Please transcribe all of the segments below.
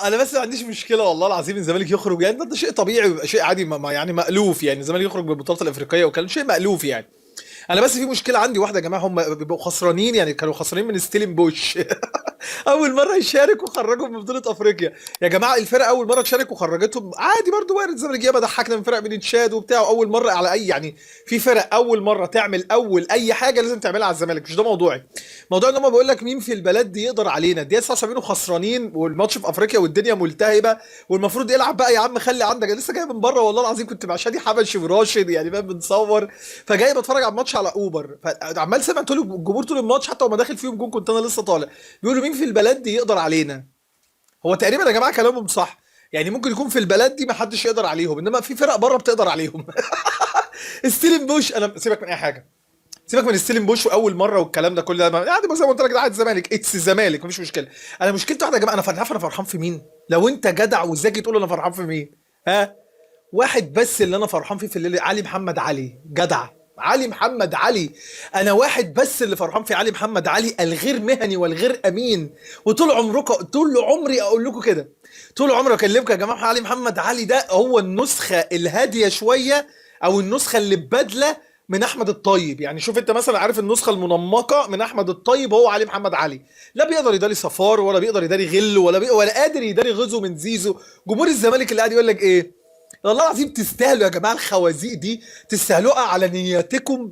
انا بس ما عنديش مشكلة والله العظيم الزمالك يخرج، يعني ده شيء طبيعي ويبقى شيء عادي، يعني مألوف، يعني الزمالك يخرج من البطولات الافريقية وكان شيء مألوف يعني. انا بس في مشكلة عندي واحدة يا جماعه، هم بيبقوا خسرانين، يعني كانوا خسرانين من ستيلن بوش اول مرة يشارك وخرجهم من بطوله افريقيا. يا جماعة الفرق اول مرة تشارك وخرجتهم عادي، برضو وارد. الزمالك ياما ضحكنا من فرق من تشاد وبتاع، اول مرة على اي، يعني في فرق اول مرة تعمل اول اي حاجة لازم تعملها على الزمالك. مش ده موضوعي، موضوع ان هم بيقول لك مين في البلد دي يقدر علينا. الدقيقة 79 وخسرانين، والماتش في افريقيا والدنيا ملتهبه، والمفروض يلعب بقى يا عم، خلي عندك. لسه جاي من بره والله العظيم، كنت مع شادي حبشي وراشد يعني بقى بنصور، فجاي بتفرج على الماتش على اوبر، فعمال سامع طول الجمهور طول الماتش، حتى وما داخل فيهم جون كنت انا لسه طالع، بيقولوا مين في البلد دي يقدر علينا. هو تقريبا يا جماعة كلامهم صح، يعني ممكن يكون في البلد دي ما حدش يقدر عليهم، انما في فرق بره بتقدر عليهم. ستيلن بوش، انا سيبك من اي حاجة، سيبك من ستيلن بوش واول مرة والكلام ده كله، يعني زي ما قلت لك ده عادي، الزمالك it's الزمالك مفيش مشكلة. انا مشكلتي واحدة يا جماعة، انا فرحان، انا فرحان في مين؟ لو انت جدع وذكي تقول انا فرحان في مين؟ ها؟ واحد بس اللي انا فرحان فيه في الليل، علي محمد علي، جدع علي محمد علي. انا واحد بس اللي فرحان في علي محمد علي، الغير مهني والغير امين. وطول عمركم، طول عمري اقول لكم كده، طول عمري اكلمكم يا جماعة، علي محمد علي ده هو النسخة الهادية شوية، او النسخة اللي ببدله من احمد الطيب. يعني شوف انت مثلا عارف النسخة المنمقه من احمد الطيب هو علي محمد علي، لا بيقدر يداري صفار، ولا بيقدر يداري غل، ولا قادر يداري غزو من زيزو. جمهور الزمالك اللي قاعد يقول لك ايه، والله العظيم تستاهلوا يا جماعة الخوازيق دي، تستاهلوها على نياتكم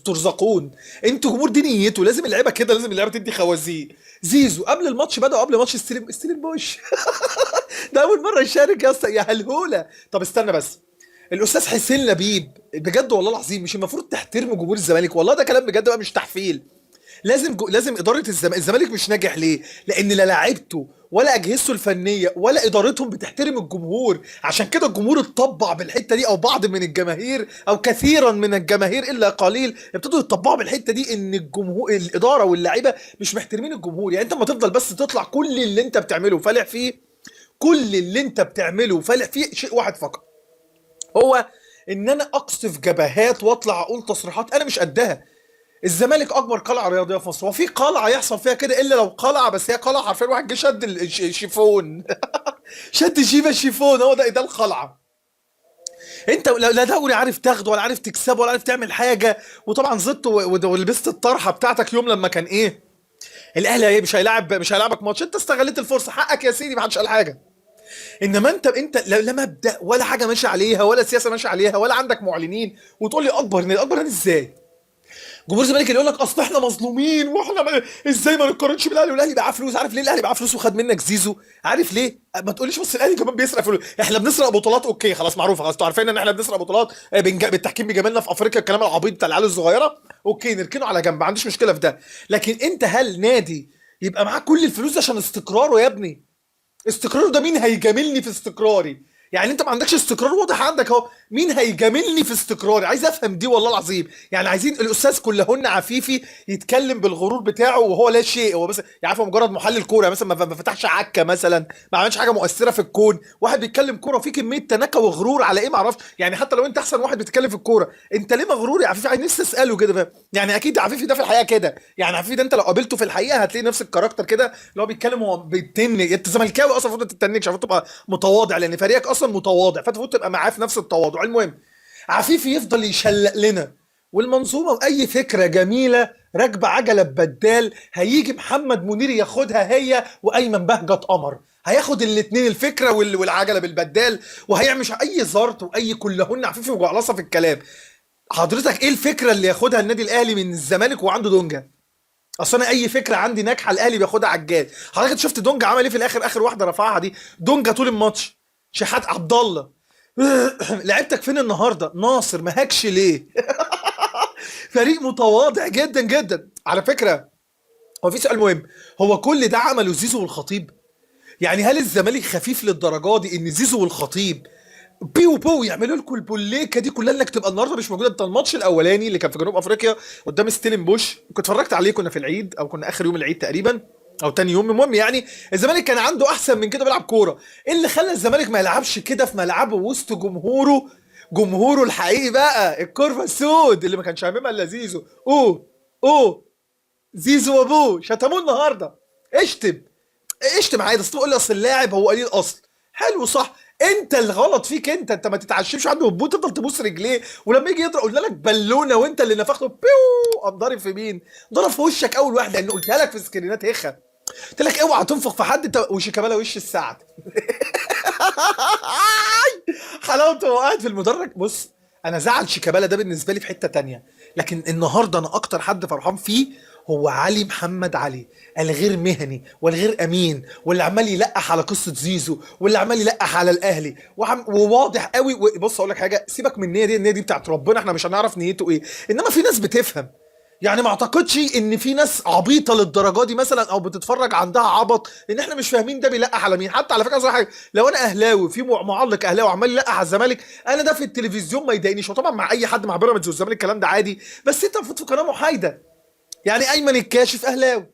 ترزقون. انتوا جمهور دي نيته، لازم اللعيبة كده، لازم اللعيبة تدي خوازيق. زيزو قبل الماتش بدأوا قبل ماتش ستيلن بوش ده اول مرة يشارك يا اسطى، يا هلهوله. طب استنى بس، الاستاذ حسين لبيب بجد والله العظيم مش المفروض تحترموا جمهور الزمالك؟ والله ده كلام بجد بقى، مش تحفيل. لازم ادارة الزمالك مش ناجح ليه؟ لان لا لاعيبته ولا اجهزته الفنية ولا ادارتهم بتحترم الجمهور، عشان كده الجمهور اتطبع بالحتة دي، او بعض من الجماهير او كثيرا من الجماهير الا قليل ابتدوا يتطبعوا بالحتة دي، ان الجمهور الادارة واللاعيبه مش محترمين الجمهور. يعني انت ما تفضل بس تطلع كل اللي انت بتعمله فالح فيه، كل اللي انت بتعمله فالح فيه شيء واحد فقط، هو ان انا اقصف جبهات واطلع اقول تصريحات انا مش قدها. الزمالك اكبر قلعه رياضية في مصر، وفي قلعه يحصل فيها كده الا لو قلعه، بس هي قلعه حرفيا واحد جه شد الشيفون شد جيبه الشيفون، هو ده القلعة. انت لا دوري عارف تاخده، ولا عارف تكسبه، ولا عارف تعمل حاجة. وطبعا زدت ولبست الطرحة بتاعتك يوم لما كان ايه الاهلي مش هيلعبك ماتش، انت استغلت الفرصة، حقك يا سيدي، ما حدش قال حاجة. انما انت لا مبدا ولا حاجة ماشي عليها، ولا سياسة ماشي عليها، ولا عندك معلنين، وتقول لي اكبر نادي. اكبر نادي ازاي؟ جمهور الزمالك اللي يقول لك اصل احنا مظلومين، واحنا ازاي ما نتقارنش بالاهلي، والاهلي معاه فلوس. عارف ليه الاهلي معاه فلوس وخد منك زيزو؟ عارف ليه؟ ما تقوليش بس الاهلي كمان بيسرق فلوس، احنا بنسرق بطولات، okay خلاص معروفة، خلاص انتوا عارفين ان احنا بنسرق بطولات، بالتحكيم بيجاملنا في افريقيا، الكلام العبيط بتاع العيال الصغيرة، okay نركنه على جنب، ما عنديش مشكلة في ده. لكن انت هل نادي يبقى معاه كل الفلوس عشان استقراره يا ابني؟ استقراره ده مين هيجاملني في استقراري؟ يعني انت ما عندكش استقرار واضح عندك اهو، مين هيجاملني في استقراري؟ عايز افهم دي والله العظيم. يعني عايزين الاستاذ كلهن عفيفي يتكلم بالغرور بتاعه وهو لا شيء، هو بس يعني عارف هو مجرد محلل كورة مثلا، ما فتحش عكه مثلا، ما عملش حاجة مؤثرة في الكون، واحد بيتكلم كورة في كمية تناكه وغرور على ايه ما اعرفش. يعني حتى لو انت احسن واحد بيتكلم في الكورة، انت ليه مغرور يا عفيفي؟ عايز نفسي اساله كده، فاهم؟ يعني اكيد عفيفي ده في الحقيقة كده، يعني عفيفي ده انت لو قابلته في الحقيقة هتلاقي نفس ال character كده، اللي هو بيتكلم وهو بيتن. انت زملكاوي اصلا المفروض ما تتنكش، المفروض تبقى متواضع، لان فريقك اصلا متواضع، فانت المفروض تبقى معاه في نفس التواضع. المهم عفيفي يفضل يشلق لنا والمنظومه واي فكرة جميلة راكبه عجله ببدال، هيجي محمد منير ياخدها هي وايمن بهجت قمر، هياخد الاثنين الفكرة والعجلة بالبدال، وهيعمل اي زارت واي كلهن عفيفي وجعلصه في الكلام. حضرتك ايه الفكرة اللي ياخدها النادي الاهلي من الزمالك وعنده دونجا؟ اصل انا اي فكرة عندي ناجحة الاهلي بياخدها على الجاز. حضرتك شفت دونجا عمل ايه في الاخر؟ اخر واحدة رفعها دي دونجا طول الماتش. شحات عبد الله لعبتك فين النهارده؟ ناصر ما هاكش ليه؟ فريق متواضع جدا جدا. على فكرة هو في سؤال مهم، هو كل ده عمله زيزو والخطيب؟ يعني هل الزمالك خفيف للدرجة دي ان زيزو والخطيب بيو بو يعملوا لكم البوليكه دي كلها، انك تبقى النهارده مش موجودة؟ انت الماتش الاولاني اللي كان في جنوب افريقيا قدام ستيلن بوش كنت اتفرجت عليه، كنا في العيد او كنا اخر يوم العيد تقريبا او تاني يوم، المهم يعني الزمالك كان عنده احسن من كده بيلعب كورة. ايه اللي خلى الزمالك ما يلعبش كده في ملعبه وسط جمهوره، جمهوره الحقيقي بقى الكورفه السود اللي ما كانش هاممها الا زيزو؟ اوه اوه زيزو وابوه شتموه النهارده. اشتم، اشتم عادي، اصل تقول لي اصل اللاعب هو قليل اصل، حلو صح، انت الغلط فيك انت، انت ما تتعشمش عنده وتبوس، تفضل تبوس رجليه، ولما يجي يضرب قلنا لك بالونه وانت اللي نفخته بيو، قام ضارب في مين؟ ضرب في وشك اول واحد، لان قلتها لك في سكرينات هخه، قلت لك اوعى تنفخ في حد انت، وشيكابالا وش السعد. حلاوته وهو قاعد في المدرج. بص انا زعل شيكابالا ده بالنسبة لي في حتة تانية، لكن النهارده انا اكتر حد فرحان فيه هو علي محمد علي، الغير مهني والغير امين، واللي عمال يلقح على قصة زيزو، واللي عمال يلقح على الاهلي، وواضح قوي. بص اقول لك حاجة، سيبك من النية دي، النية دي بتاعت ربنا، احنا مش هنعرف نيته ايه، انما في ناس بتفهم. يعني ما اعتقدش ان في ناس عبيطه للدرجة دي مثلا، او بتتفرج عندها عبط ان احنا مش فاهمين ده بيلقح على مين. حتى على فكرة عايز أقول حاجة، لو انا اهلاوي في معلق اهلاوي عمال يلقح على الزمالك، انا ده في التلفزيون ما يضايقنيش، وطبعا مع اي حد مع بيراميدز والزمالك الكلام ده عادي، بس انت المفروض في قناة محايدة. يعني ايمن الكاشف اهلاوي،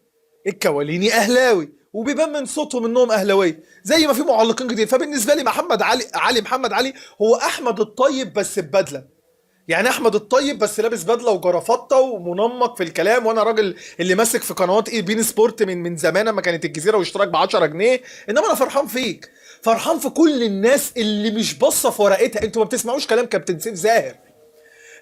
الكواليني اهلاوي، وبيبان من صوتهم انهم اهلاويه، زي ما في معلقين كتير. فبالنسبه لي محمد علي، علي محمد علي هو احمد الطيب بس ببدله، يعني احمد الطيب بس لابس بدله وجرافطه ومنمق في الكلام. وانا راجل اللي ماسك في قنوات ايه بين سبورت من زمان لما كانت الجزيرة واشتراك ب 10 جنيه، انما انا فرحان فيك، فرحان في كل الناس اللي مش باصة في ورقتها. انتوا ما بتسمعوش كلام كابتن سيف زاهر،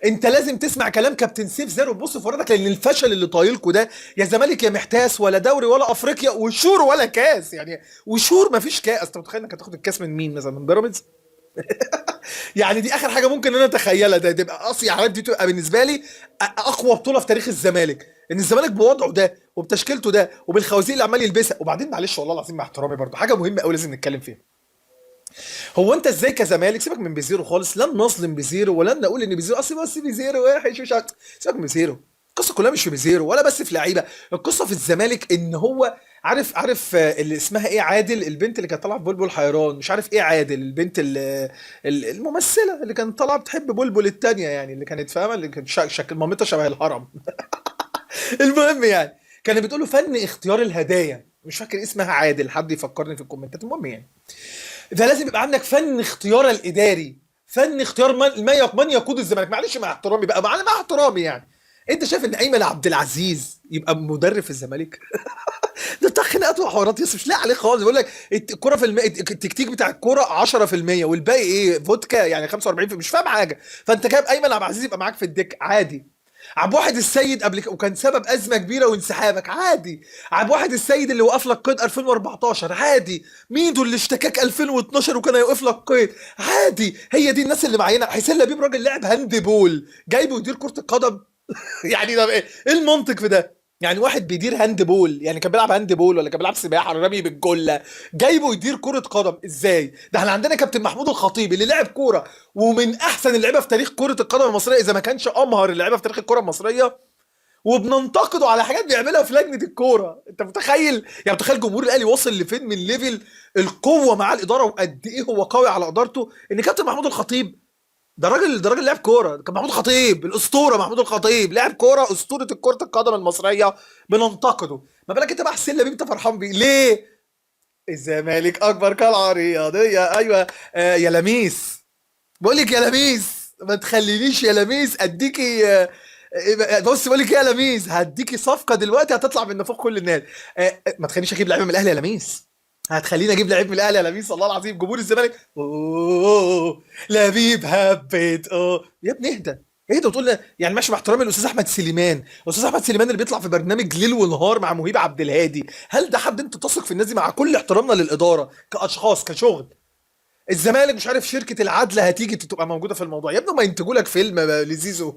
انت لازم تسمع كلام كابتن سيف زاهر وتبص في ورقتك، لان الفشل اللي طايلكوا ده يا زمالك يا محتاس، ولا دوري ولا افريقيا وشور ولا كاس، يعني وشور ما فيش كاس. انت متخيل انك هتاخد الكاس من مين مثلا؟ من بيراميدز؟ يعني دي اخر حاجة ممكن انا اتخيلها، ده تبقى اصل يعني دي تبقى بالنسبة لي اقوى بطوله في تاريخ الزمالك، ان الزمالك بوضعه ده وبتشكيلته ده وبالخوازيق اللي عمال يلبسها. وبعدين معلش والله العظيم مع احترامي برضه حاجة مهمة قوي لازم نتكلم فيها، هو انت ازاي كزمالك، سيبك من بيزيرو خالص، لن نظلم بيزيرو ولن نقول ان بيزيرو اصل بس بيزيرو وحش مش عارف، سيبك من بيزيرو، القصة كلها مش في بيزيرو ولا بس في لعيبة، القصة في الزمالك ان هو عارف اللي اسمها ايه عادل، البنت اللي كانت طالعه في بلبل حيران، مش عارف ايه عادل، البنت الممثلة اللي كانت طالعه بتحب بلبل التانية، يعني اللي كانت فاهمه، اللي كانت شكل مامتها شبه الهرم. المهم يعني كانت بتقول له فن اختيار الهدايا، مش فاكر اسمها عادل، حد يفكرني في الكومنتات. المهم يعني فلازم يبقى عندك فن اختيار الاداري، فن اختيار من يقود الزمالك. معلش مع احترامي بقى، مع احترامي يعني، انت شايف ان ايمن عبد العزيز يبقى مدرب في الزمالك؟ ده بتاع خناقات وحوارات يس، مش لاقي عليه خالص. بيقول لك الكورة في التكتيك بتاع الكورة 10% والباقي ايه فودكا، يعني 45، مش فاهم حاجة. فانت جايب ايمن عبد العزيز يبقى معاك في الدك عادي. عبد الواحد السيد قبل وكان سبب ازمة كبيرة وانسحابك عادي. عبد الواحد السيد اللي وقف لك قيد 2014 عادي. ميدو اللي اشتكاك 2012 وكان هيوقف لك قيد عادي. هي دي الناس اللي معينة. حسين لبيب راجل لاعب handball جايبه يدير كره القدم. يعني ده ايه المنطق في ده؟ يعني واحد بيدير handball، يعني كان بيلعب handball ولا كان بيلعب سباحة ولا رمي بالجله، جايبه يدير كره قدم ازاي؟ ده احنا عندنا كابتن محمود الخطيب اللي لعب كورة ومن احسن اللعيبة في تاريخ كره القدم المصرية، اذا ما كانش امهر اللعيبة في تاريخ الكره المصرية، وبننتقده على حاجات بيعملها في لجنة الكورة. انت متخيل؟ يعني متخيل جمهور الاهلي وصل لفين من level القوة مع الادارة وقد ايه هو قوي على ادارته؟ ان كابتن محمود الخطيب ده راجل، ده راجل لاعب كورة، كان محمود الخطيب الاسطورة، محمود الخطيب لاعب كورة اسطورة كره القدم المصرية، بننتقده. ما بالك انت بقى حسين لبيب انت فرحان بيه ليه؟ الزمالك اكبر قلعه رياضية. ايوه يا لميس، بقول لك يا لميس ما تخلينيش يا لميس اديكي بص، بقول لك يا لميس هديكي صفقة دلوقتي هتطلع من نفوق كل الناس. ما تخلينيش اجيب لعيبة من الاهلي يا لميس، هتخليني اجيب لعيب من الاهلي يا لميس والله العظيم. جمهور الزمالك اوه لبيب هبت اوه يا ابني اهدى اهدى، وتقول يعني ماشي مع احترامي للاستاذ احمد سليمان، الاستاذ احمد سليمان اللي بيطلع في برنامج ليل ونهار مع مهيب عبد الهادي، هل ده حد انت تثق في الناس دي؟ مع كل احترامنا للادارة كاشخاص كشغل. الزمالك مش عارف شركة العدل هتيجي تبقى موجودة في الموضوع يا ابني، ما ينتجوا لك فيلم لزيزو.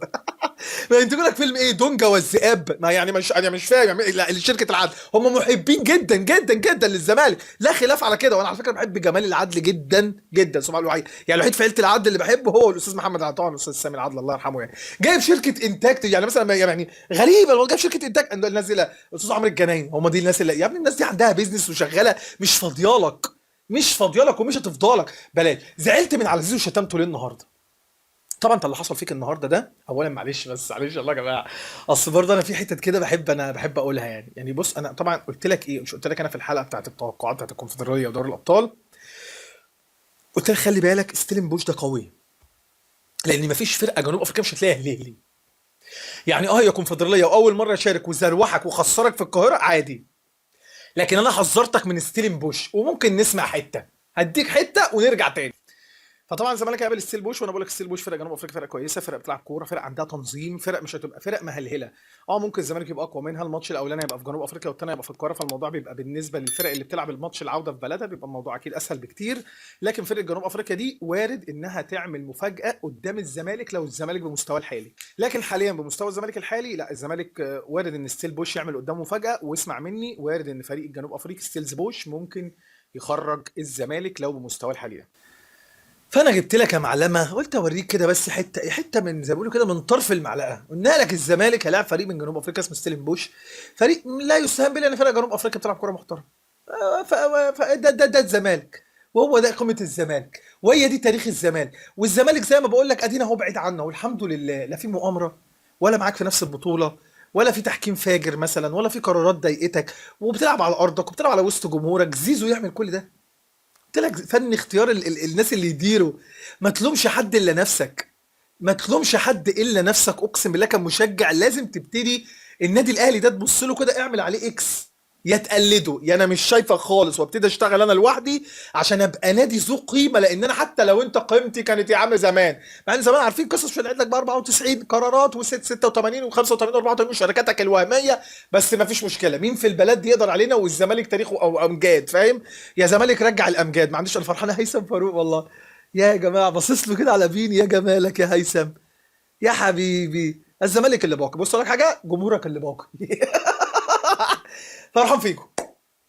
ما ينتجوا لك فيلم ايه دونجا والذئاب، ما يعني مش انا مش فاهم يعني. لا شركة العدل هم محبين جدا جدا جدا للزمالك، لا خلاف على كده. وانا على فكرة بحب جمال العدل جدا جدا، سبحان الله. يعني الوحيد في عيله العدل اللي بحبه هو الاستاذ محمد العدل، طبعا الاستاذ سامي العدل الله يرحمه. يعني جايب شركة انتاج، يعني مثلا يعني غريبة جايب شركة انتاج الناس دي، الاستاذ عمرو الجنايني، هم دي الناس اللي يا ابني الناس دي عندها business وشغالة، مش فاضيالك، مش فاضيالك ومش هتفضلك. بلاش زعلت من على زيزو وشتمته ليه النهارده؟ طبعا انت اللي حصل فيك النهارده ده اولا معلش بس معلش الله يا جماعة، اصل برضه انا في حتت كده بحب، انا بحب اقولها يعني. يعني بص انا طبعا قلت لك ايه، مش قلت لك انا في الحلقة بتاعت التوقعات بتاعت الكونفدراليه ودوري الابطال، قلت لك خلي بالك ستيلن بوش ده قوي، لان مفيش فرقه جنوب افريقيا مش هتلاقيها الاهلي. يعني هي كونفدراليه واول مرة يشارك وزروحك وخسرك في القاهرة عادي، لكن انا حذرتك من ستيلنبوش، وممكن نسمع حتة، هديك حتة ونرجع تاني. فطبعا الزمالك هيقابل ستيلبوش، وانا بقول لك ستيلبوش فرقه جنوب افريقيا، فرقه كويسة، فرقه بتلعب كورة، فرقه عندها تنظيم، فرق مش هتبقى فرق مهلهله. ممكن الزمالك يبقى اقوى منها. الماتش الاولاني هيبقى في جنوب افريقيا والثاني هيبقى في القاهرة، فالموضوع بيبقى بالنسبة للفرق اللي بتلعب الماتش العودة في بلدها بيبقى الموضوع اكيد اسهل بكتير. لكن فرقه جنوب افريقيا دي وارد انها تعمل مفاجاة قدام الزمالك لو الزمالك بمستواه الحالي. لكن حاليا بمستوى الزمالك الحالي لا، الزمالك وارد ان ستيل بوش يعمل قدامه مفاجاة. واسمع مني، وارد ان فريق الجنوب افريقي ستيلز بوش ممكن يخرج الزمالك لو بمستواه الحالي. فانا جبت لك يا معلمه، قلت اوريك كده بس حتة حتة من زي ما بيقولوا كده من طرف المعلقة. قلنا لك الزمالك هيلاعب فريق من جنوب افريقيا اسمه ستيلنبوش، فريق لا يستهان به لان فرق جنوب افريقيا بتلعب كورة محترمه. ده ده ده الزمالك، وهو ده قيمة الزمالك، وهي دي تاريخ الزمالك. والزمالك زي ما بقول لك ادينا اهو بعيد عنه والحمد لله، لا في مؤامرة ولا معاك في نفس البطولة، ولا في تحكيم فاجر مثلا، ولا في قرارات ضايقتك، وبتلعب على ارضك وبتلعب على وسط جمهورك. زيزو يعمل كل ده. قلت لك فن اختيار الناس اللي يديروا. ما تلومش حد الا نفسك، ما تلومش حد الا نفسك. اقسم بالله كمشجع لازم تبتدي النادي الاهلي ده تبص له كده، اعمل عليه X، يا تقلده يا انا مش شايفك خالص وابتدي اشتغل انا لوحدي عشان ابقى نادي ذو قيمة. لان انا حتى لو انت قيمتي كانت يا عم زمان، مع ان زمان عارفين قصص مش لك ب 94 قرارات و 86 و85 و84 وشركاتك الوهمية، بس ما فيش مشكلة، مين في البلد دي يقدر علينا؟ والزمالك تاريخه او امجاد، فاهم يا زمالك؟ رجع الامجاد. ما عنديش، انا فرحان هيثم فاروق والله يا جماعة، باصص له كده على بين، يا جمالك يا هيثم يا حبيبي. الزمالك اللي باقي، بص لك حاجة، جمهورك اللي باقي. فرحان فيكم.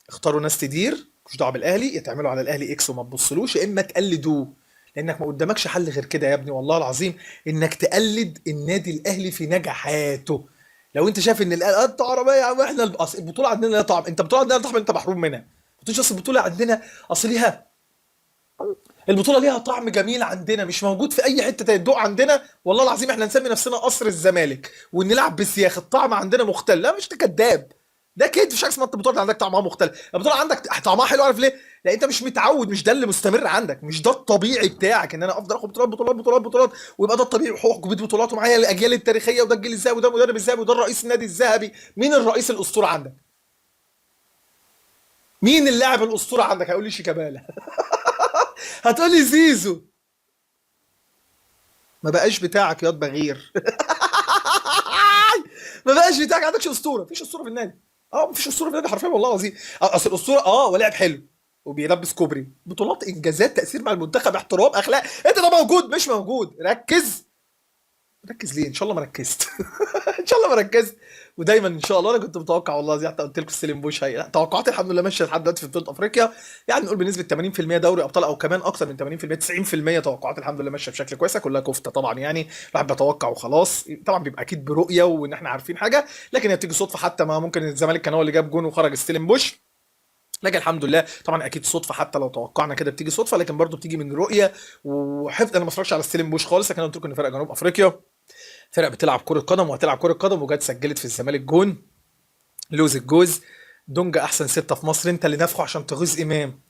اختاروا ناس تدير، مش دعوه بالاهلي، يتعملوا على الاهلي X وما تبصلوش، يا اما تقلدوه، لانك ما قدامكش حل غير كده يا ابني والله العظيم، انك تقلد النادي الاهلي في نجاحاته. لو انت شايف ان الاهلي انت عربية يا عم، احنا البطولة عندنا لها طعم، انت البطولة عندنا لها طعم، انت محروم منها. ما تقولش اصل البطولة عندنا، اصل ليها البطولة ليها طعم جميل عندنا مش موجود في اي حتة تاني. الدوق عندنا والله العظيم احنا نسمي نفسنا قصر الزمالك ونلعب بسياخ، الطعم عندنا مختلف. لا مش كداب، ده كده مفيش حاجة اسمها البطولة عندك طعمها مختلف، البطولة عندك طعمها حلو. عارف ليه؟ لان انت مش متعود، مش ده اللي مستمر عندك، مش ده الطبيعي بتاعك ان انا افضل اخد بطولات بطولات بطولات بطولات ويبقى ده الطبيعي، وحقوق بطولات ومعايا الاجيال التاريخية، وده الجيل الذهبي، وده المدرب الذهبي، وده الرئيس النادي الذهبي. مين الرئيس الاسطورة عندك؟ مين اللاعب الاسطورة عندك؟ هيقول لي شيكابالا، هتقول لي زيزو. ما بقاش بتاعك ياض بغير. ما بقاش بتاعك، ما عندكش اسطورة، مفيش اسطورة في النادي. مفيش اسطورة في النادي حرفيا والله العظيم. اصل الاسطورة ولاعب حلو وبيلبس كوبري، بطولات، انجازات، تاثير مع المنتخب، احترام، اخلاق، انت ده موجود مش موجود. ركز ركز ليه؟ ان شاء الله ما ركزت. ان شاء الله ما ركزت. ودايما ان شاء الله انا كنت متوقع والله زي حتى قلت لكم ستيلنبوش هي، لا توقعاتي الحمد لله ماشية لحد دلوقتي في بطوله افريقيا، يعني نقول بنسبة 80% دوري ابطال او كمان اكتر من 80%، 90% توقعات الحمد لله ماشية بشكل كويس، كلها كفته طبعا، يعني الواحد بيتوقع وخلاص، طبعا بيبقى اكيد برؤية وان احنا عارفين حاجة، لكن هي بتيجي صدفة. حتى ما ممكن الزمالك كان هو اللي جاب جون وخرج ستيلنبوش، لكن الحمد لله طبعا اكيد صدفة، حتى لو توقعنا كده بتيجي صدفة، لكن برضو بتيجي من رؤية وحفظ. انا ما اتفرجش على ستيلنبوش خالص، لكن انا قلت لكم ان فرق جنوب افريقيا فرق بتلعب كرة قدم وهتلعب كرة قدم، وجت سجلت في الزمالك جون لوز الجوز. دونجا احسن 6 في مصر، انت اللي نافخه عشان تغيظ امام.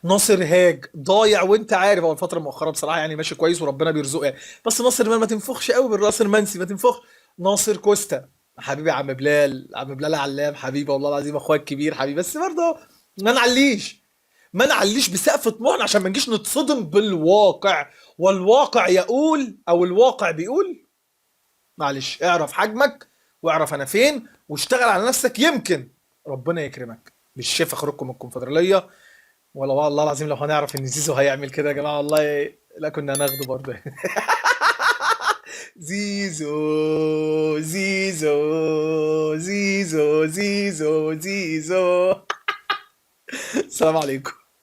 ناصر هاج ضايع وانت عارف، هو الفترة المؤخرة بصراحة يعني ماشي كويس وربنا بيرزقه يعني، بس ناصر ما تنفخش قوي بالراس المنسي، ما تنفخش. ناصر كوستا حبيبي، عم بلال، عم بلال علام حبيبي والله العظيم، اخويا الكبير حبيبي، بس برضه ما نعليش، ما نعليش بسقف طموحنا عشان ما نجيش نتصدم بالواقع، والواقع يقول او الواقع بيقول معلش اعرف حجمك واعرف انا فين واشتغل على نفسك، يمكن ربنا يكرمك. مش شايف اخرجكم من الكونفدراليه ولا والله العظيم لو هنعرف ان زيزو هيعمل كده يا جماعة والله لا كنا هناخده برضه. زيزو زيزو زيزو زيزو زيزو. السلام عليكم.